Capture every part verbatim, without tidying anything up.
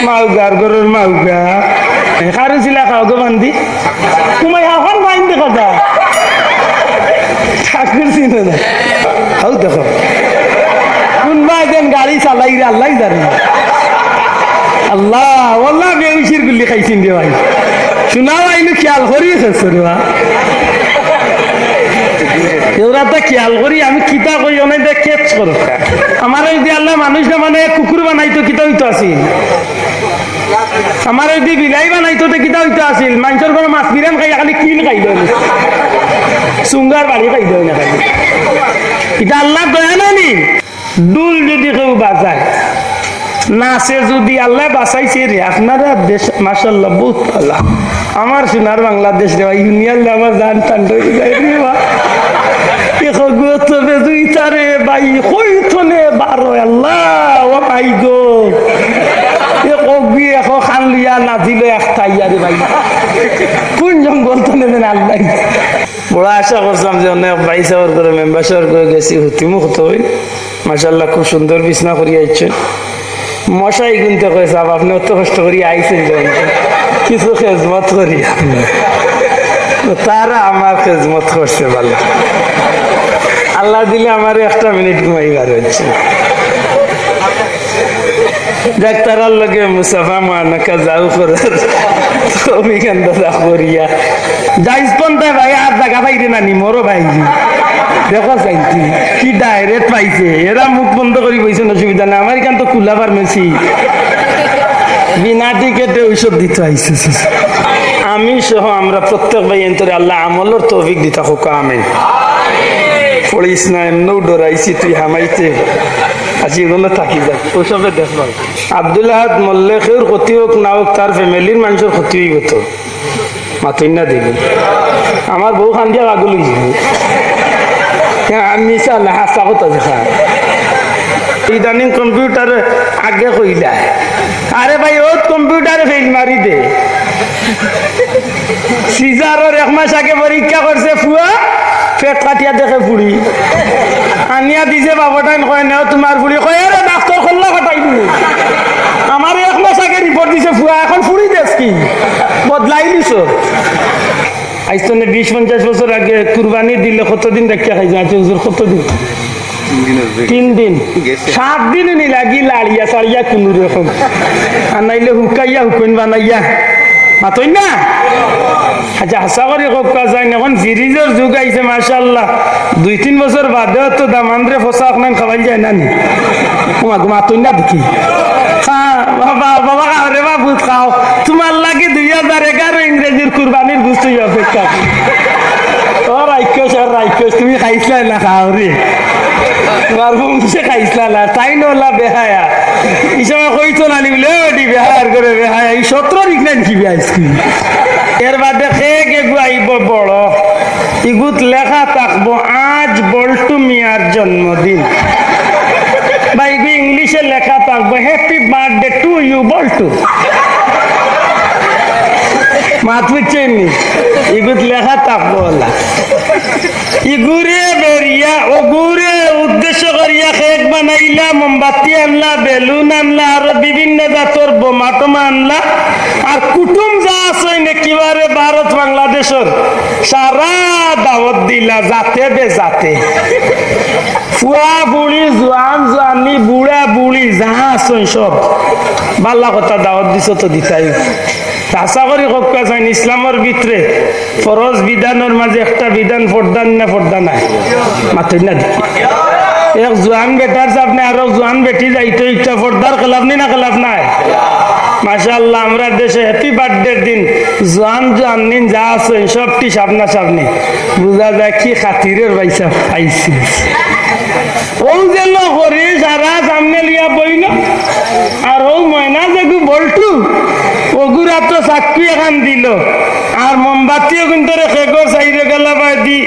মাউগার ঘরর মাউগা। কারণ ছিলা খাওগো বান্দি। তোমায় হাফান ফাইন দেখা যায়। ঠাকুর চিনো না। হাউ দেখো। কোনবায় যেন গাড়ি চালাইরে আল্লাহ জানে। আল্লাহ, আল্লাহ বেউসির গুলি খাইছইন রে ভাই। শোনা ভাই, নু খেয়াল করি খেছো রে বা। এরা তো খেয়াল করি, আমি কিতা কই, অনেক দেখ catch করো। আমারে যদি আল্লাহ মানুষ না মানে কুকুর বানাইতো, কিতা অইতো আছিল? আমারে যদি বিলাই বানাইতো, তে কিতা অইতো আছিল? মানষর ঘরো মাছ বিরান খাইয়া খালি কিল খাইলো না। সুঙ্গার বাড়ি খাইলো না খালি। ইটা আল্লাহর দয়া না নি? ঢুল যদি কেউ বাজায়, নাচে যদি আল্লাহ বাঁচাইছে রে, আপনারা দেশ মাশাআল্লাহ বহুত ভালা। আমার সোনার বাংলাদেশ রে ভাই, হুনিয়ালে আমার জান টান ধরি যায় রে বা। এ কগুয়ে তো বেজুইতা রে ভাই, কই থনে বারো আল্লাহ, ও ভাই গো। এ কগুয়ে এখন খান লইয়া নাজিল এক তাইয়া রে ভাই। কোন জঙ্গল থনে দেন আল্লাহ। বড় আশা করছিলাম যে অনেক ভাই সাবর করে, মেম্বার সাবর করে গেছি, হুতিমু কত হই। মাশাআল্লাহ, খুব সুন্দর বিছনা করি আইছেন। মশাই গুনতে কয়, "সাব, আপনি অত কষ্ট করি আইছেন যে, কিছু খেজমত করি।" তারা আমার খেজমত করছে ভালা। আল্লাহ দিলে আমার একটা মিনিট ঘুমাইবার হচ্ছে। যাক, তারার লগে মুসাফা মানাকা যাও করার। তো আমি কান্দা যা করিয়া। যাইস পন্থায় ভাই, আর জাগা পাইরে না নি, মরো ভাই। দেখো চাইছি, কি direct পাইছে। এরা মুখ বন্ধ করি বইছেন, অসুবিধা নাই। আমার এখান তো খোলা ফার্মেসি। বিনা টিকেটে ঔষধ দিতে আইছে। আমি সহ আমরা প্রত্যেক ভাই এন্তরে আল্লাহ আমলর তৌফিক দিতা হোক, আমিন। পড়িস না, এমনও ডরাইছি তুই হামাইতে। আজ এগুলো থাকি যাক, ওসবে দেখবাল। আব্দুল আহাদ মল্লে কেউর ক্ষতি হোক না হোক, তার ফ্যামিলির মানুষের ক্ষতি হইব তো। মাতইন না দেখি। আমার বউ কান্দিয়া পাগল হয়ে যাবে। হ্যাঁ, আমি মিছা না, হাসা কথা দেখা। ইদানিং কম্পিউটার আগে কইলা, "আরে ভাই, ও কম্পিউটারে ফেল মারি দে।" সিজারর এক মাস আগে পরীক্ষা করছে ফুয়া, পেট কাটিয়া দেখে ফুড়ি। আনিয়া দিছে বাবুটাইন কয়, "নেও তোমার ফুড়ি।" কয়, "আরে ডাক্তার খোল্লা কাটাই দিবি।" আমার এক মাস আগে রিপোর্ট দিছে ফুয়া, এখন ফুড়ি দেশ কি? বদলাই নিছো। আইজ তনে বিশ পঞ্চাশ বছর আগে কুরবানি দিলে কতদিন রাখিয়া খাইছে? আচ্ছা হুজুর, কতদিন? তিন দিন। গেছে। সাত দিন নি লাগি লাড়িয়া চাড়িয়া কুনু রকম। আর নাইলে হুকাইয়া হুকুন বানাইয়া। মাতইন না? আচ্ছা, হাছা করি কউক্কা চাইন, এখন ফ্রিজর যুগ আইছে, মাশাআল্লাহ। দুই তিন বছর বাদে তো দামান্দরে ফসা অকনাইন খাওয়াইল যায় না নি? ও মা গো, মাতইন না দেখি। খা, বাবা, বাবা, খাও রে বাবু, খাও। তোমার লাগি দুই হাজার এগারো ইংরেজির কুরবানির গোস্ত অপেক্ষা। ও রাইক্ষস, ও রাইক্ষস, তুমি খাইছলায় না, খাও রে। তোমার বংশে খাইছলা না, তাইন অলা বেহায়া। ই সময় কইতো না নি বুলে, "ও, এডি বেহায়ার ঘরে বেহায়া, ই সতেরো রিক নাইন কি বে আইসক্রিম?" এর বাদে কেক এগু আইব বড়, ইগুত লেখা থাকবো, "আজ বল্টু মিয়ার জন্মদিন।" বা ইগু ইংলিশে লেখা থাকবো, "Happy birthday to you, বল্টু।" মাত বুঝছইন নি? ইগুত লেখা থাকবো অলা। ইগুরে বেরিয়া, অগুরে উদ্দেশ্য করিয়া কেক বানাইলা, মোমবাতি আনলা, বেলুন আনলা, আরো বিভিন্ন জাতর বোমা টোমা আনলা। আর কুটুম যা আছইন একেবারে ভারত বাংলাদেশর সারা দাওয়াত দিলা জাতে বেজাতে। ফুয়া ফুড়ি, জোয়ান জোয়ানি, বুড়া বুড়ি যা আছইন সব ভালা কথা দাওয়াত দিছো তো দিতায়। তা হাছা করি কউক্কা চাইন, ইসলামর ভিতরে ফরজ বিধানর মাঝে একটা বিধান পর্দা নি না পর্দা নাই? মাতইন না দেখি। এক জোয়ান বেটার সামনে আরো জোয়ান বেটি যাইতো, ইটা পর্দার খেলাফ নি না খেলাফ নাই? মাশাআল্লাহ, আমরার দেশে happy birthday-র দিন জোয়ান জোয়ান নিন যা আছইন সবটি সামনাসামনি। বুঝা যায় কি খাতিরর পয়সা পাইছি। অউ যেন করি সারা সামনে লইয়া বইল, আর অউ ময়না যেগু বল্টু, অগুর আতো চাক্কু এখান দিল, আর মোমবাতিও কিন্তু রে কেকর চাইরো গালা বায়দি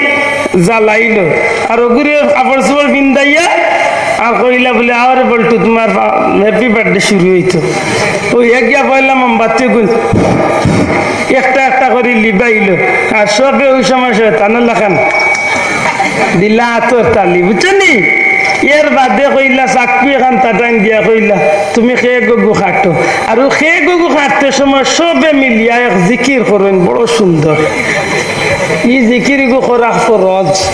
জ্বালাইল, আর অগুরে কাপড় চোপড় পিন্দাইয়া আর কইলা বুলে, "আরে বল্টু, তোমার পা-, happy birthday শুরু অইতো।" অউ এগিয়া পয়লা মোমবাতি গুন একটা একটা করি লিবাইল, আর সবে অউ সময় শয়তানর লাখান দিলা আতর তালি, বুঝছইন নি? এর বাদে কইলা, চাক্কু এখান তাটাইন দিয়া কইলা, "তুমি কেক ওগু কাটো।" আর ও কেক ওগু কাটতে সময় সবে মিলিয়া এক জিকির করইন, বড় সুন্দর। ই জিকির ইগু করা ফরজ।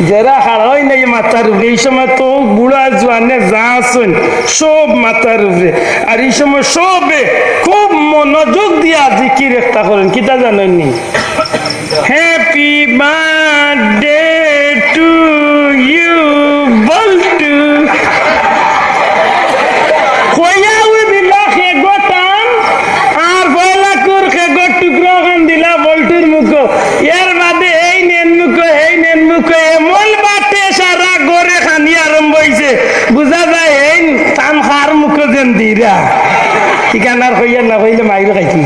যেরা খাড়া অইন না ই মাথার উপরে, ই সময় তো বুড়া জোয়ানে যা আছইন, সব মাথার উপরে। আর ই সময় সবে খুব মনোযোগ দিয়া জিকির একটা করইন, কিতা জানইন নি? Happy birthday to you, বল্টু। কইয়া উ দিলা কেগো টান, আর পয়লাকুর কেগর টুকরা খান দিলা বল্টুর মুখো। এর বাদে এই নেন মুখো, এই নেন মুখো, এমন বাটে সারা ঘরে খানি আরম্ভ অইছে। বুঝা যায় এই টান কার মুখো যেন দিরা। ঠিকানার কইয়া না কইলে মাইর খাইছি।